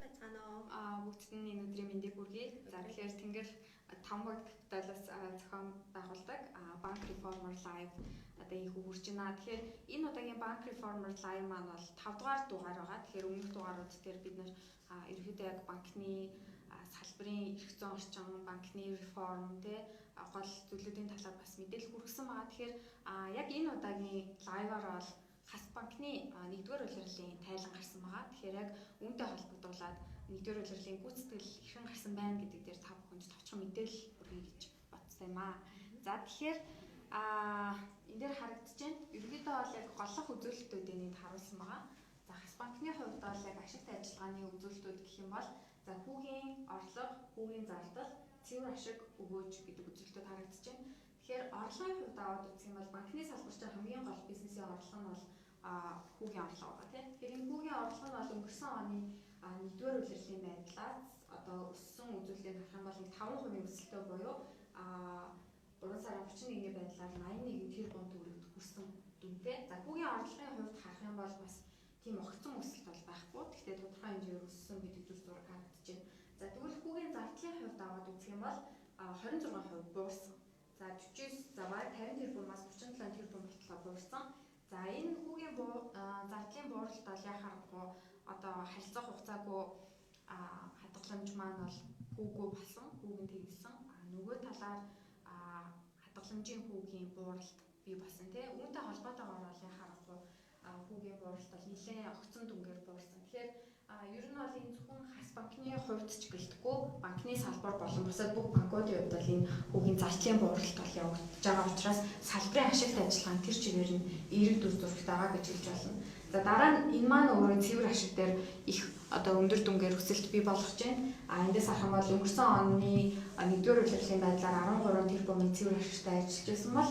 Байцгаана уу? Бүгдэд нь энэ өдрийн мэндийг хүргэе. За, тэгэхээр Тэнгэр 5 баг капиталаас зохион байгуулдаг Bank Reformer Live одоо ийхүү хүрч байна. Тэгэхээр энэ удаагийн Bank Reformer Live маань бол 5 дугаар дугаар байгаа. Тэгэхээр өмнөх дугаарууд дээр бид нар ерөнхийдөө яг банкны салбарын эрх зүйн орчин, банкны реформ тий гол зүйлүүдийн талаар бас мэдээлэл хүргэсэн байгаа. Тэгэхээр яг энэ удаагийн live аар бол Хас банкны нэгдүгээр улирлын тайлан гарсан байгаа. Тэгэхээр яг үүнтэй холбогдуулаад нэгдүгээр улирлын гүйцэтгэл хэрхэн гарсан байна гэдэг дээр та бүхэнд товчхон мэдээлэл хүргье гэж бодсон юм аа. За, тэгэхээр энэ дээр харагдаж байна. Ерөнхийдөө бол яг голлох үзүүлэлтүүдийг энд харуулсан байгаа. За, Хас банкны хувьд бол яг ашигт ажиллагааны үзүүлэлтүүд гэх юм бол, за, хүүгийн орлого, хүүгийн зардал, цэвэр ашиг өгөөж гэдэг үзүүлэлтүүд харагдаж байна. Тэгэхээр орлогын хувьд аваад үзэх юм бол банкны салбарын хамгийн гол бизнесийн орлого нь бол хүүгийн орлого байгаа, тийм. Тэгэхээр энэ хүүгийн орлого нь бол өнгөрсөн оны нэгдүгээр улирлын байдлаас одоо өссөн үзүүлэлтийг харах юм бол нэг 5% өсөлтөө буюу 3 сарын 31-ний байдлаар 81 тэрбум төгрөгт хүрсэн дүнтэй. За, хүүгийн орлогын хувьд харах юм бол бас тийм огцон өсөлт бол байхгүй. Гэхдээ тодорхой хэмжээгээр өссөн гэдэг дүр зураг харагдаж байна. За, тэгвэл хүүгийн зардлын хувьд аваад үзэх юм бол 26% буурсан. За, 49, за, бараг 50 тэрбумаас 37 тэрбум болтлоо буурсан. За, энэ хүүгийн зардлын бууралт бол яа харахгүй одоо харилцах хугацаагүй хадгаламж маань бол хүүгүй болсон, хүүг нь тэгэлсэн. Нөгөө талаар хадгаламжийн хүүгийн бууралт бий болсон, тий. Үүнтэй холбоотойгоор бол яа харахгүй хүүгийн бууралт бол нэлээд огцон дүнгээр буурсан. Тэгэхээр ер нь бол энэ зөвхөн Хас банкны хувьд ч гэлтгүй банкны салбар болон бусад бүх банкуудын хувьд бол энэ хүүгийн зардлын бууралт бол явагдаж байгаа учраас салбарын ашигт ажиллагаанд тэр чигээр нь эерэг дүр зурагтай байгаа гэж хэлж болно. За, дараа нь энэ маань өөрөө цэвэр ашиг дээр их одоо өндөр дүнгээр өсөлт бий болгож байна. Эндээс харах юм бол өнгөрсөн оны нэгдүгээр улирлын байдлаар 13 тэрбумын цэвэр ашигтай ажиллаж байсан бол,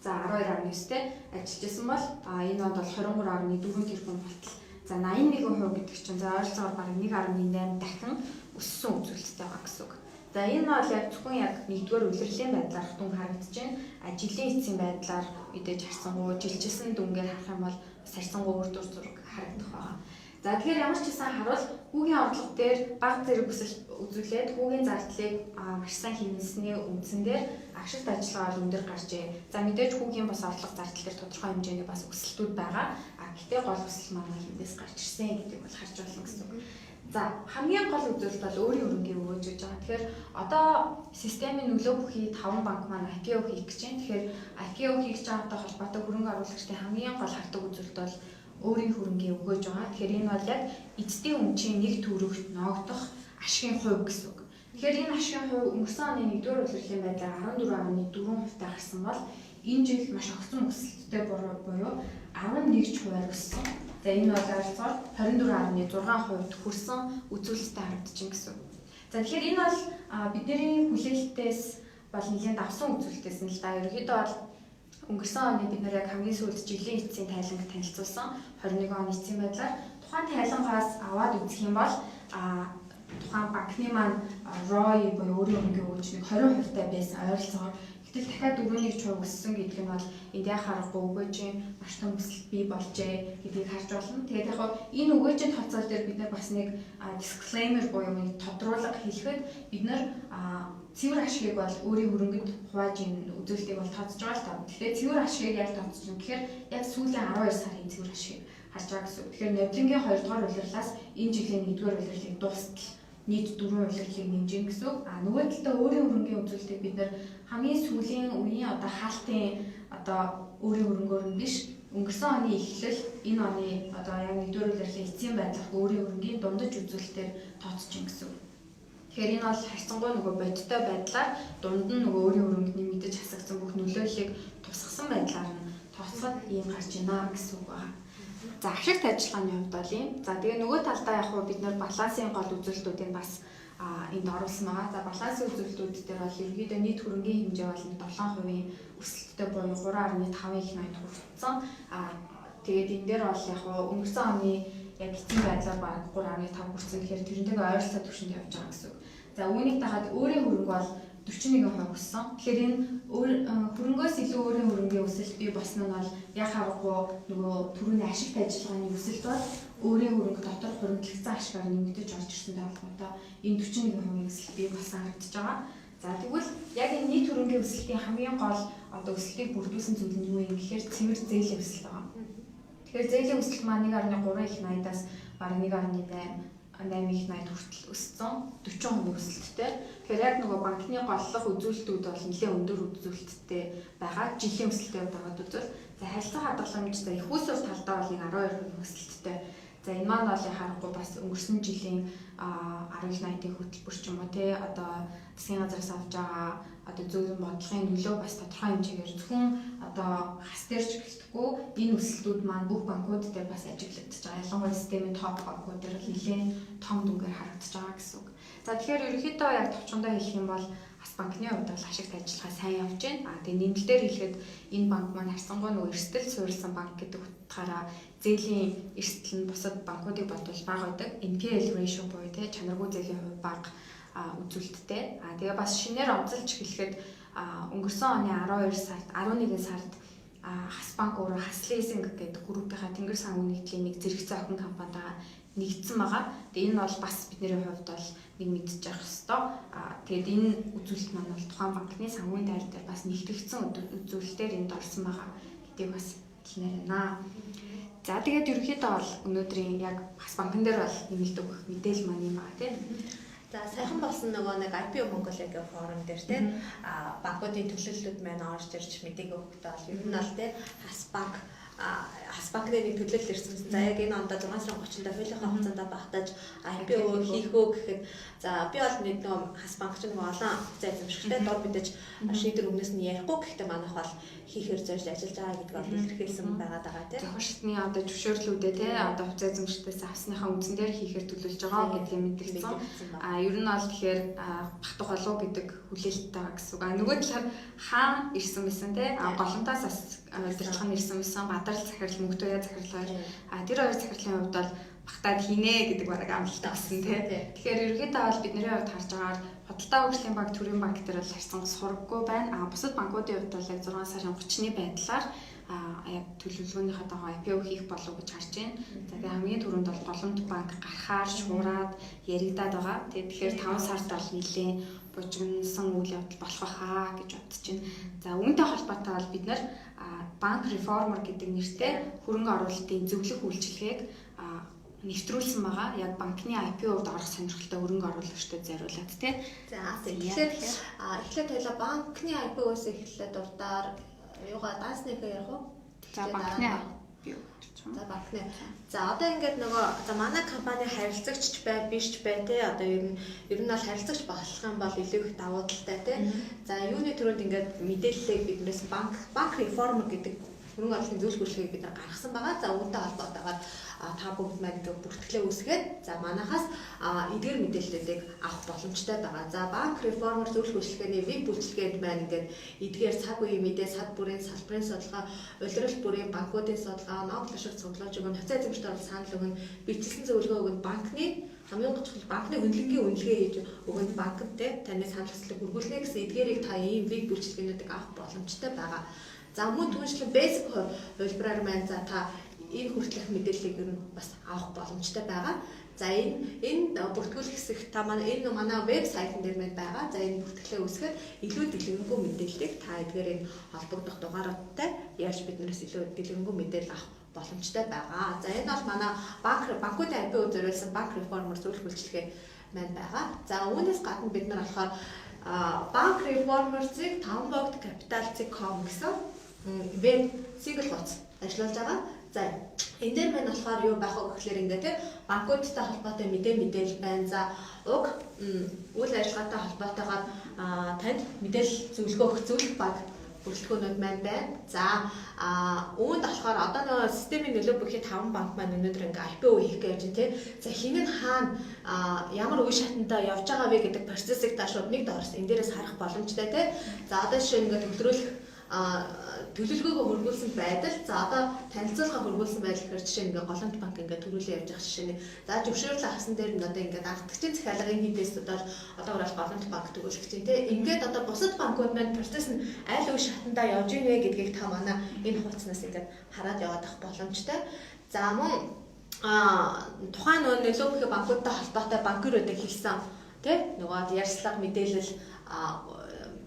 за, 12.9-тэй ажиллаж байсан бол энэ онд бол 23.4 тэрбум болтол, за, 81% гэдэг чинь, за, ойролцоогоор бараг 1.8 дахин өссөн үзүүлэлттэй байгаа гэсэн үг. За, энэ бол яг зөвхөн яг нэгдүгээр улирлын байдлаар дүн харагдаж байна. Жилийн эцсийн байдлаар мэдээж харьцангуй жилчилсэн дүнгээр харах юм бол бас харьцангуй өөр дүр зураг харагдах байгаа. За, тэгэхээр ямар ч гэсэн харуул хүүгийн орлого дээр бага зэрэг өсөлт үзүүлээд хүүгийн зардлыг маш сайн хэмнэсний үндсэн дээр ашигт ажиллагаа бол өндөр гарчээ. За, мэдээж хүүгийн бас орлого зардал дээр тодорхой хэмжээний бас өсөлтүүд байгаа. Гэхдээ гол өсөлт маань хэндээс гарч ирсэн гэдгийг бол харж байна гэсэн үг. За, хамгийн гол үзүүлэлт бол өөрийн хөрөнгийн өгөөж гэж байгаа. Тэгэхээр одоо системийн нөлөө бүхий 5 банк маань IPO хийх гэж байна. Тэгэхээр IPO хийх гэж байгаатай холбоотой хөрөнгө оруулагчдын хамгийн гол хардаг үзүүлэлт бол өөрийн хөрөнгийн өгөөж байгаа. Тэгэхээр энэ бол яг эцдийн өмчийн нэг төгрөгт ноогдох ашигын хувь гэсэн үг. Тэгэхээр энэ ашигын хувь өнгөрсөн оны 1-р улирлын байдлаар 14.4% таа гарсан бол энэ жил маш огцон өсөлттэй буюу 11 хувиар өссөн. За, энэ бол ойролцоогоор 24.6% хүрсэн үзүүлэлттэй харагдаж байна гэсэн үг. За, тэгэхээр энэ бол бидний хүлээлтээс бол нэлээд давсан үзүүлэлтээс нь л да. Ерөнхийдөө бол өнгөрсөн оны бид нар яг хамгийн сүүлд жилийн эцсийн тайланг танилцуулсан, 21 оны эцсийн байдлаар. Тухайн тайлангаас аваад үзэх юм бол тухайн банкны маань ROE буюу өөрийн хөрөнгийн өгөөж нэг 20% таа байсан ойролцоогоор. Гэтэл дахиад 4.1% өссөн гэдэг нь бол энд яа харахгүй өгөөжийн маш том өсөлт бий болжээ гэдгийг харж байна. Тэгээд яг энэ өгөөжийн тооцоол дээр бид нар бас нэг disclaimer буюу нэг тодруулга хэлэхэд бид нар цэвэр ашигыг бол өөрийн хөрөнгөд хувааж энэ үзүүлэлтийг бол тооцож байгаа л та. Тэгэхээр цэвэр ашигыг яг тооцож байна гэхээр яг сүүлийн 12 сарын цэвэр ашигыг харж байгаа гэсэн үг. Тэгэхээр нодлонгийн 2 дугаар улирлаас энэ жилийн 1-р улирлыг дуустал нийт дөрвөн улирлыг нэмж гин гэсэн үг. Нөгөө талдаа өөрийн хөрөнгийн үзүүлэлтийг бид нар хамгийн сүүлийн үеийн одоо хаалтын одоо өөрийн хөрөнгөөр нь биш, өнгөрсөн оны эхлэл, энэ оны одоо яг 1-р улирлын эцсийн байдлах өөрийн хөрөнгийн дундаж үзүүлэлтээр тооцож гин гэсэн үг. Тэгэхээр энэ бол харьцангуй нөгөө бодиттой байдлаар дунд нь нөгөө өөрийн хөрөнгөд нэмэгдэж хасагдсан бүх нөлөөллийг тусгасан байдлаар нь тооцоход ийм гарч байна гэсэн үг байна. За, ашигт ажиллагааны хувьд бол ийм. За, тэгээ нөгөө талдаа яг хуу бид нар балансын гол үзүүлэлтүүдийг бас энд оруулсан байгаа. За, балансын үзүүлэлтүүд дээр бол ерөнхийдөө нийт хөрөнгийн хэмжээ бол 7% өсөлттэй буюу 3.5 их 80 хүрсэн. Тэгээд энэ дээр бол яг хуу өнгөрсөн оны яг эцсийн байдлаар бараг 3.5 хүрсэн. Тэгэхээр тэрнтэйгээ ойролцоо түвшинд явж байгаа гэсэн үг. За, үүнийг дагаад өөрийн хөрөнгө бол 41% өссөн. Тэгэхээр энэ хөрөнгөөс илүү өөрийн хөрөнгийн өсөлт бий болсон нь бол яг харахгүй нөгөө түрүүний ашигт ажиллагааны өсөлт бол өөрийн хөрөнгө дотор хуримтлагдсан ашгаар нэмэгдэж орж ирсэнтэй холбоотой энэ 41% өсөлт бий болсон харагдаж байгаа. За, тэгвэл яг энэ нийт хөрөнгийн өсөлтийн хамгийн гол одоо өсөлтийг бүрдүүлсэн зүйл нь юу юм гэхээр цэвэр зээлийн өсөлт байгаа. Тэгэхээр зээлийн өсөлт маань 1.3 их 80-аас бараг 1.8 8 их 80 хүртэл өссөн, 40% өсөлттэй. Тэгэхээр яг нөгөө банкны голлох үзүүлэлтүүд бол нэлээд өндөр үзүүлэлттэй байгаа. Жилийн өсөлттэй дагаад үзвэл, за, харилцан хадгаламж, за, эх үүсвэр талдаа бол нэг 12% өсөлттэй. За, энэ маань бол харахгүй бас өнгөрсөн жилийн 1980-ийн хөтөлбөр ч юм уу, те, одоо засгийн газраас авч байгаа одоо зөвлөн бодлогын нөлөө бас тодорхой хэмжээгээр зөвхөн одоо хас дээр ч гэлтэхгүй энэ өсөлтүүд маань бүх банкуд дээр бас ажиглагдаж байгаа. Ялангуяа системийн топ банкуд дээр бол нэлээд том дүнгээр харагдаж байгаа гэсэн үг. За, тэгэхээр ерөнхийдөө яг товчхондоо хэлэх юм бол хас банкны хувьд бол ашигт ажиллагаа сайн явж байна. А тэгээ нэмэлтээр хэлэхэд энэ банк маань харьцангуй нөгөө эрсдэл суурилсан банк гэдэг утгаараа зээлийн эрсдэл нь бусад банкуудыг бодвол бага байдаг. NPL ratio буюу, те, чанаргүй зээлийн хувь бага үзүүлэлттэй. А тэгээ бас шинээр онцолж хэлэхэд өнгөрсөн оны 12 сард, 11 сард Хас банк өөрөө Хас Лизинг гэдэг группийнхаа Тэнгэр санхүү нэгдлийн нэг зэрэгцээ охин компанитайгаа нэгдсэн байгаа. Тэгээ энэ бол бас бидний хувьд бол нэг мэдчих явах хэвээр. Тэгээд энэ үзүүлэлт маань бол тухайн банкны санхүүгийн дайр дээр бас нэгтгэгдсэн үзүүлэлтээр энд орсон байгаа гэдгийг бас хэлмээр байна. За, тэгээд ерөнхийдөө бол өнөөдрийн яг бас банкн дээр бол нэмэлт өгөх мэдээлэл маань юм аа, тийм. За, сайхан болсон нөгөө нэг IPO Mongolia гэх форум дээр, тийм, банкуудын төлөөллүүд маань орж ирж мэдээг өгөхдөө бол ер нь бол, тийм, Хас банкны нэг төлөөлөл ирсэн. За, яг энэ ондоо 6 сарын 30-нд хуулийнхаа хугацаанд багтааж IPO хийх үү гэхэд, за, би бол нэг нөгөө Хас банк ч нөгөө олон хувьцаа эзэмшигчтэй дор мэдээж шийдвэр өмнөөс нь ярихгүй, гэхдээ манайх бол хийхээр зорж ажиллаж байгаа гэдгийг бол илэрхийлсэн байгаа даа, тийм. Зохион шатны одоо зөвшөөрлүүдээ, те, одоо хувьцаа эзэмшигчдээс авсныхаа үндсэн дээр хийхээр төлөвлөж байгаа гэдгийг мэдгдсэн. А ер нь бол тэгэхээр багтах болов гэдэг хүлээлттэй байгаа гэсэн үг. А нөгөө талаар хаан ирсэн байсан, те. А голомтоос бас удирдлага нь ирсэн байсан. Бадарал захирал, Мөнхтөя захирал хоёр. А тэр хоёр захирлын хувьд бол багтаад хийнэ гэдэг бараг амлалт өгсөн, те. Тэгэхээр ерөнхийдөө бол бидний хувьд харж байгаагаар Худалдаа хөгжлийн банк, Төрийн банк дээр бол харьцангуй сураггүй байна. А бусад банкуудын хувьд бол яг 6 сарын 30-ны байдлаар яг төлөвлөгөөнийхөө дагуу IPO хийх болов гэж харж байна. За, тэгээ хамгийн түрүүнд бол Голомт банк гарахаар шуураад яригадаад байгаа. Тэгээ тэгэхээр 5 сард бол нэлээд бужигнасан үйл явдал болох байхаа гэж бодож байна. За, үүнтэй холбоотой бол бид нар банк реформер гэдэг нэртэй хөрөнгө оруулалтын зөвлөх үйлчилгээг нэвтрүүлсэн байгаа. Яг банкны IPO-д орох сонирхолтой хөрөнгө оруулагчдад зориулаад, тий. За, тэгэхээр эхлээд хоёлаа банкны IPO-оос эхлээд дурдаар юугаа даасныхаа ярих уу? За, банкны IPO. За, банкны. За, одоо ингээд нөгөө, за, манай компани харилцагч бай, биш ч бай, те, одоо ер нь бол харилцагч болох юм бол илүү их давуу талтай, те. За, юуны түрүүнд ингээд мэдээллийг биднээс банк реформ гэдэг хөрөнгө оруулалтын зөвлөх үйлчилгээг бид нар гаргасан байгаа. За, үүнтэй холбоотойгоор та бүгд маань ингээд бүртгэлээ үүсгээд, за, манахаас эдгээр мэдээллүүдийг авах боломжтой байгаа. За, банк реформер зөвлөх үйлчилгээний веб үйлчилгээнд маань ингээд эдгээр цаг үеийн мэдээ, сад бүрийн салбарын судалгаа, улирал бүрийн банкуудын судалгаа, ноглол шиг цуглуулж өгнө, хувьцаа эзэмшигчид оруулалт санал өгнө, бичлсэн зөвлөгөө өгнө, банкны хамгийн чухал банкны хөндлөнгийн үнэлгээ хийж өгнө, банкнд, те, таны санал хүслийг хүргүүлнэ гэсэн эдгээрийг та ийм веб үйлчилгээнүүдийг авах боломжтой байгаа. За, мөн түншлэн basic хувилбараар маань, за, та энэ хүртэлх мэдээллийг ер нь бас авах боломжтой байгаа. За, энэ бүртгүүлэх хэсэг та манай энэ манай вебсайтн дээр маань байгаа. За, энэ бүртгэлээ үүсгээд илүү дэлгэрэнгүй мэдээллийг та эдгээр энэ холбогдох дугааруудтай ярьж биднээс илүү дэлгэрэнгүй мэдээлэл авах боломжтой байгаа. За, энэ бол манай банкуудын IPO зориулсан банк реформер зөвлөх үйлчилгээ маань байгаа. За, үүнээс гадна бид нар болохоор банк реформер-ыг 5bogdcapital.com гэсэн веб single хуудас ажиллуулж байгаа. За, энэ дээр маань болохоор юу байх вэ гэхлээр ингээ, тийм, банкуудтай холбоотой мэдээлэл байна. За, уг үйл ажиллагаатай холбоотойгоор танд мэдээлэл зөвлөгөө өгөх зөвлөх баг бүрэлдэхүүнүүд маань байна. За, үүнд болохоор одоо нөгөө системийн нөлөө бүхий 5 банк маань өнөөдөр ингээ IPO хийх гэж байна, тий. За, хэн нь хаана ямар үе шатандаа явж байгаа вэ гэдэг процессыг та шууд нэг доороос энэ дээрээс харах боломжтой, тий. За, одоо жишээ ингээ төвлөрүүлэх төлөвлөгөөгөө хөргүүлсэн байдал, за, одоо танилцуулга хөргүүлсэн байдал гэхээр жишээ ингээ Голомт банк ингээ төрүүлээ явж байгаа жишээ нь. За, зөвшөөрлөө авсан дээр нь одоо ингээ дагтагчийн захиалгын хэдээс одоо одоогоор Голомт банк төгөөлөх чинь, тий. Ингээд одоо бусад банкуд маань процесс нь аль үе шатандаа явж ийн вэ гэдгийг та манай энэ хуудаснаас ингээд хараад яваад авах боломжтой. За, мөн тухайн нөгөө нөлөө бүхий банкудтай холбоотой банкируудыг хэлсэн тий нөгөө ярьцлага мэдээлэл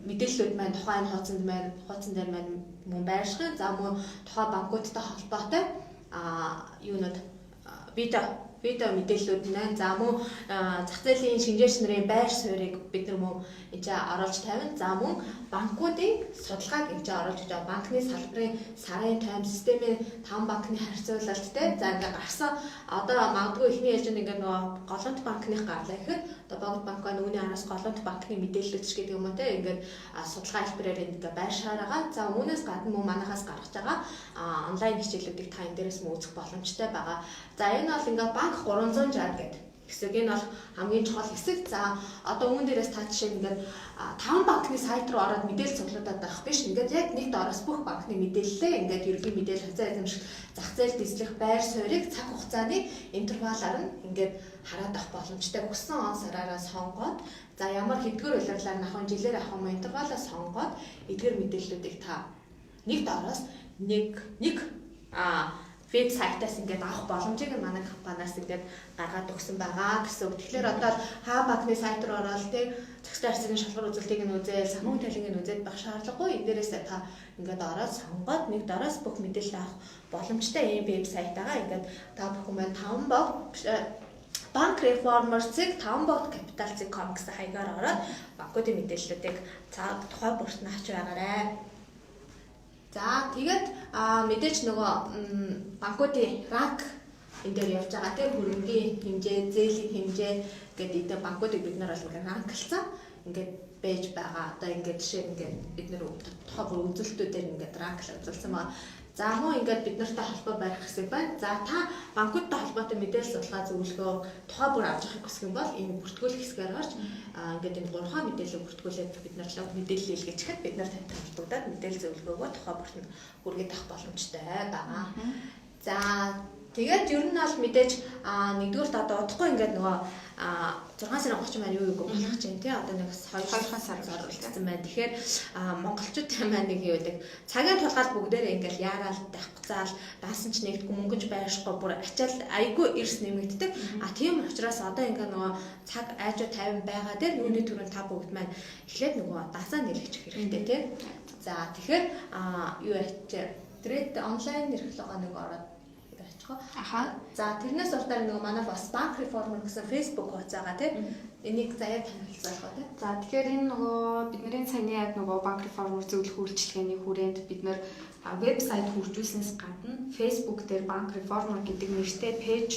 мэдээллүүд маань тухайн хуудсан дээр маань мөн байрших. За мөн тухайн банкудтай холбоотой юунууд видео мэдээллүүд нь за мөн зах зээлийн шинжээч нарын байр суурийг бид нар мөн энэ оруулж тавина. За мөн банкуудын судалгааг энэ оруулж гэж байгаа. Банкны салбарын сарын тайм системийн 5 банкны харьцуулалт те. За ингээ гарсан одоо магадгүй эхний ээлжинд ингээ нөгөө Голомт банкных гарлаа гэхэд одоо Богд банк байна, үүний араас Голомт банкны мэдээллүүд ч гэдэг юм уу те. Ингээд судалгаа хэлбэрээр ингээ байршаар байгаа. За үүнээс гадна мөн манахаас гаргаж байгаа онлайн хичээлүүдийг та энэ дээрээс мөн үзэх боломжтой байгаа. За энэ бол ингээ банк 360 гэдэг хэсэг. Энэ бол хамгийн чухал хэсэг. За одоо үүн дээрээс та жишээ нь ингээд 5 банкны сайт руу ороод мэдээлэл цуглуулад байх биш. Ингээд яг нэг доороос бүх банкны мэдээлэлээ ингээд ерөнхий мэдээлэл, хувьцаа эзэмших, зах зээл дэслэх, байр суурийг цаг хугацааны интервалаар нь ингээд хараад авах боломжтой. Хүссэн он сараараа сонгоод за ямар хэдгээр улирлаар нь авах, жилээр авах юм интервалаа сонгоод эдгээр мэдээллүүдийг та нэг доороос нэг вебсайтаас ингээд авах боломжийг нь манай компаниас ингээд гаргаад өгсөн байгаа гэсэн үг. Тэгэхээр одоо хаа банкны сайт руу ороод тий зохистой харьцааны шалгуур үзүүлэлтийг нь үзээл, санхүү талыг нь үзээд байх шаардлагагүй. Энэ дээрээс та ингээд ороод сонгоод нэг дороос бүх мэдээлэл авах боломжтой ийм вебсайт байгаа. Ингээд та бүхэн маань 5 бог Банк Reformer-цэг 5 богд capital.com гэсэн хаягаар ороод банкуудын мэдээллүүдийг тухай бүрт нь авч байгаарай. За тэгээд мэдээж нөгөө банкуудын rank энэ дээр явж байгаа тийм хөрөнгийн хэмжээ, зээлийн хэмжээ гэдэг эдгээр банкуудыг бид нар бол ингээд rank лсан ингээд байж байгаа. Одоо ингээд жишээ ингээд бид нар тухай бүр үзүүлэлтүүдээр ингээд rank л үзүүлсэн байгаа. За мөн ингээд бид нартай холбоо барих хэсэг байна. За та банкудтай холбоотой мэдээлэл судалгаа зөвлөгөө тухай бүр авч явахыг хүсэх юм бол энэ бүртгүүлэх хэсгээр гарч ингээд энэ гурван мэдээлэл бүртгүүлээд бид нар л мэдээлэл илгээчихэд бид нар тантай холбогдоод мэдээлэл зөвлөгөөгөө тухай бүрт нь хүргээд авах боломжтой байгаа. За тэгээд ер нь бол мэдээж нэгдүгüрт одоо удахгүй ингээд нөгөө 6 сарын 30 маань юу болох гэж байна тий одоо нэг 2 сар оролцсон байна. Тэгэхээр монголчуудын маань нэг юу гэдэг цагийн тулгаал бүгдээрээ ингээл яараал давхцаал даасан ч нэгдгүй мөнгөж байршихгүй бүр ачаал айгүй эрс нэмэгддэг. А тийм учраас одоо ингээ нөгөө цаг айжуу 50 байгаа дээр юуны түрүүнд та бүгд маань эхлээд нөгөө дансаа нэлэгчих хэрэгтэй тий. За тэгэхээр юу ячээ трейд онлайн эрхлөгөө нэг ороод Аха. За тэрнээс урдаар нөгөө манай бас Bank Reformer гэсэн Facebook хуудас байгаа тий. Энийг заяа танилцуулах уу тий. За тэгэхээр энэ нөгөө бидний саяны яг нөгөө Bank Reformer зөвлөх үйлчилгээний хүрээнд бид нэр вебсайт хөгжүүлснээс гадна Facebook дээр Bank Reformer гэдэг нэртэй page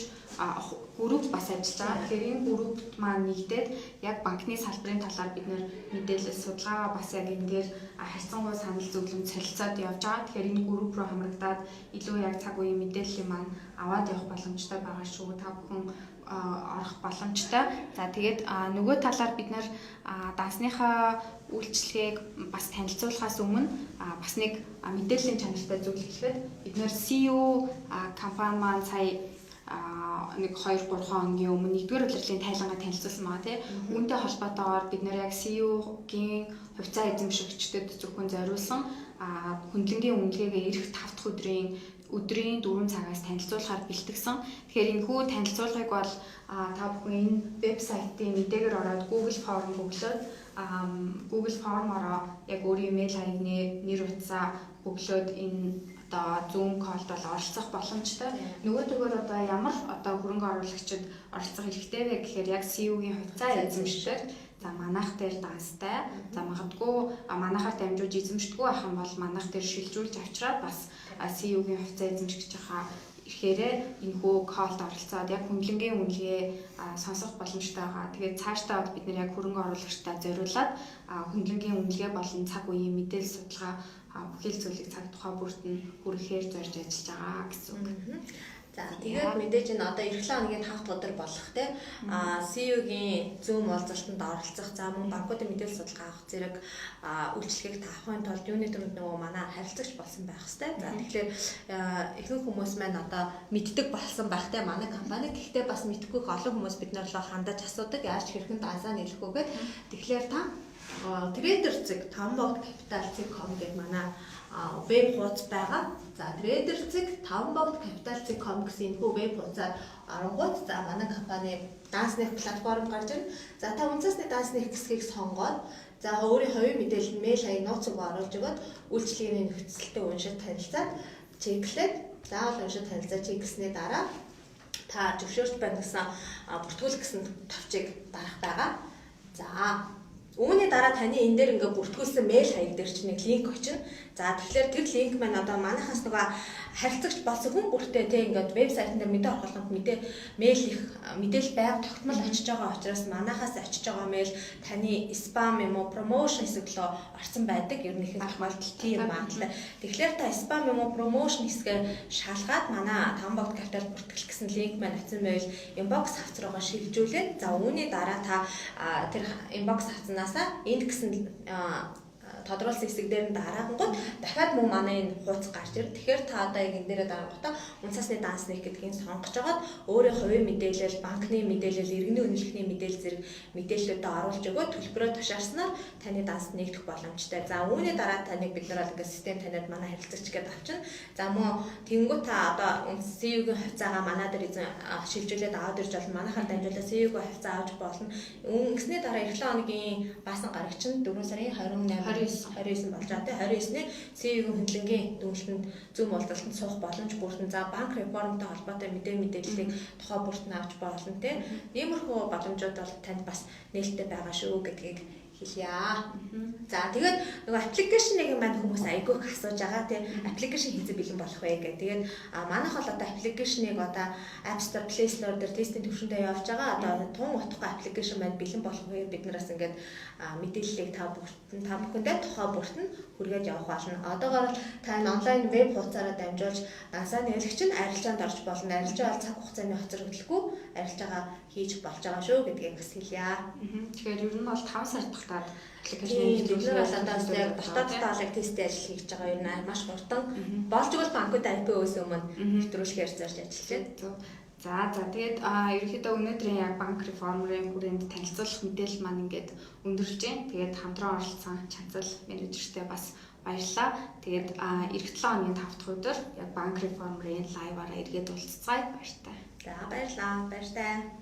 групп бас ажиллаж байгаа. Тэгэхээр энэ группт маань нэгдээд яг банкны салбарын талаар бид нэр мэдээлэл судалгаагаа бас яг энэ дээр харьцангуй санал зөвлөмж солилцоод явж байгаа. Тэгэхээр энэ групп руу хамрагдаад илүү яг цаг үеийн мэдээллийн маань аваад явах боломжтой байгаа шүү. Та бүхэн орох боломжтой. За тэгээд нөгөө талаар бид нэр дансныхаа үйлчилгээг бас танилцуулахаас өмнө бас нэг мэдээллийн чанартай зүйл хэлэхэд бид нэр CEO компани маань сая нэг 2 3 хоногийн өмнө 1-р улирлын тайлангаа танилцуулсан байгаа тий. Үүнтэй холбоотойгоор бид нэр яг CEO-гийн хувьцаа эзэмшигчдэд зөвхөн зориулсан хөндлөнгийн үнэлгээгээ ирэх 5 дахь өдрийн 4 цагаас танилцуулахаар бэлтгэсэн. Тэгэхээр энэхүү танилцуулгыг бол та бүхэн энэ вебсайтын мэдээгээр ороод Google Form бөглөөд Google Form-ороо яг өөрийн имэйл хаягны нэр утсаа бөглөөд энэ одоо Zoom call-д бол оролцох боломжтой. Нөгөөдөгөр одоо ямар одоо хөрөнгө оруулагчид оролцох хэрэгтэй вэ гэхээр яг CEO-гийн хувьцаа эзэмшдэг. За манайх дээр данстай. За магадгүй манайхаар дамжуулж эзэмшдэггүй байх юм бол манайх дээр шилжүүлж авчираад бас CEO-гийн хувьцаа эзэмшигчийнхаа ирэхээрээ энэхүү call-д оролцоод яг хөндлөнгийн үнэлгээ сонсох боломжтой байгаа. Тэгээд цаашдаа бол бид нэр яг хөрөнгө оруулагчдаа зориулаад хөндлөнгийн үнэлгээ болон цаг үеийн мэдээлэл судалгаа бүхэл зүйлийг цаг тухай бүрт нь хүргэхээр зорж ажиллаж байгаа гэсэн үг. За тэгээд мэдээж энэ одоо эх 7 хоногийн 5 дахь өдөр болох те CEO-гийн Zoom уулзалтанд оролцох, за мөн банкуудын мэдээлэл судалгаа авах зэрэг үйлчилгээг таахын тулд юуны түрүүнд нөгөө манай харилцагч болсон байх хэвээр. За тэгэхээр ихэнх хүмүүс маань одоо мэддэг болсон байх те манай компани. Гэхдээ бас мэдхгүй олон хүмүүс бид нар лөө хандаж асуудаг. Яаж хэрхэн дансаа нийлэх үү гэд. Тэгэхээр та Trader.tambogcapital.com гэдэг манай веб хуудас байгаа. За, trader.tambogcapital.com гэсэн энэхүү веб хуудасаар оронгууд за манай компани данс нээх платформ гарч ирнэ. За, та үнэ цасны данс нээх хэсгийг сонгоод, за, өөрийн хувийн мэдээлэл, мэйл хаяг, нууц үг оруулж өгөөд үйлчилгээний нөхцөлтэй уншиж танилцаад check лээд, заавал уншиж танилцаад check лсэний дараа та зөвшөөрч байна гэсэн бүртгүүлэх гэсэн товчийг дарах байгаа. За, үүний дараа таны энэ дээр ингээ бүртгүүлсэн мэйл хаяг дээр чинь нэг линк очино. За, тэгэхээр тэр линк маань одоо манайхаас нөгөө харилцагч болсон хүн бүртээ те ингээд вебсайтн дээр мэдээ орох болгонд мэдээ мэйл их мэдээлэл байнга тогтмол очиж байгаа учраас манайхаас очиж байгаа мэйл таны spam юм уу promotion хэсэг рүү орсон байдаг. Ер нь их магадлал тийм магадлал. Тэгэхээр та spam юм уу promotion хэсгээр шалгаад манай Таван богд капитал бүртгэл гэсэн линк маань очсон байвал inbox хавц руугаа шилжүүлээд, за, үүний дараа та тэр inbox хавцнаасаа энд гэсэн тодруулсан хэсэг дээр нь дараангууд дахиад мөн манай энэ хуудас гарч ирнэ. Тэгэхээр та одоо яг энэ дээрээ дарангуудаа үнэ цасны данс нээх гэдгийг сонгож агаад өөрийн хувийн мэдээлэл, банкны мэдээлэл, иргэний үнэлгэний мэдээлэл зэрэг мэдээллүүдээ оруулж өгөөд төлбөрөө тушаарснаар таны данс нээгдэх боломжтой. За, үүний дараа таныг бид нар бол ингээд систем таниад манай харилцагч гэдээ авчина. За, мөн тэнгуү та одоо CU-гийн хувьцаагаа манай дээр эзэн шилжүүлээд аваад ирж болно. Манайхаар дамжуулаад CU-гийн хувьцаа авч болно. Ингэсний дараа эх 7 хоногийн баасан гарагч нь 4 сарын 28 29 болж байгаа тийм, 29-ний CU-гийн хөндлөнгийн дүгнэлтэнд Zoom уулзалтанд суух боломж бүрдэн. За, банк реформтой холбоотой мэдээллийг тухай бүртэн авч болно тийм. Иймэрхүү боломжууд бол танд бас нээлттэй байгаа шүү гэдгийг хэлье. За, тэгээд нөгөө application ыг маань хүмүүс айгүй их асууж байгаа тийм, application хэзээ бэлэн болох вэ гэх. Тэгээд манайх бол одоо application ыг одоо App Store, Play Store дээр тестийн түвшиндээ явж байгаа. Одоо тун утгагүй application маань бэлэн болох үеэр бид нараас ингээд мэдээллийг та бүхэндээ тухай бүрт нь хүргээд явах болно. Одоогоор та энэ онлайн веб хуудасаараа дамжуулж дансаа нээлгч нь арилжаанд орж болно. Арилжаа бол цаг хугацааны хоцрогдолгүй арилжаагаа хийж болж байгаа шүү гэдгийг бас хэлье. Тэгэхээр ер нь бол 5 сар тогтоод application бид нар бол одоо яг дотоод талыг тестийн ажил хийж байгаа. Ер нь маш хурдан болж игэл банкуд IPO-ос өмнө нэвтрүүлэхээр зорж ажиллаж байна. За, тэгээд ерөнхийдөө өнөөдрийн яг банк реформын хүрээнд танилцуулах мэдээлэл маань ингээд өндөрлөж байна. Тэгээд хамтран оролцсон Чанцал менежертэй бас баярлалаа. Тэгээд эх 7 хоногийн 5 дахь өдөр яг банк реформын live аараа эргээд уулзцгаая. Баяртай. За, баярлалаа. Баяртай.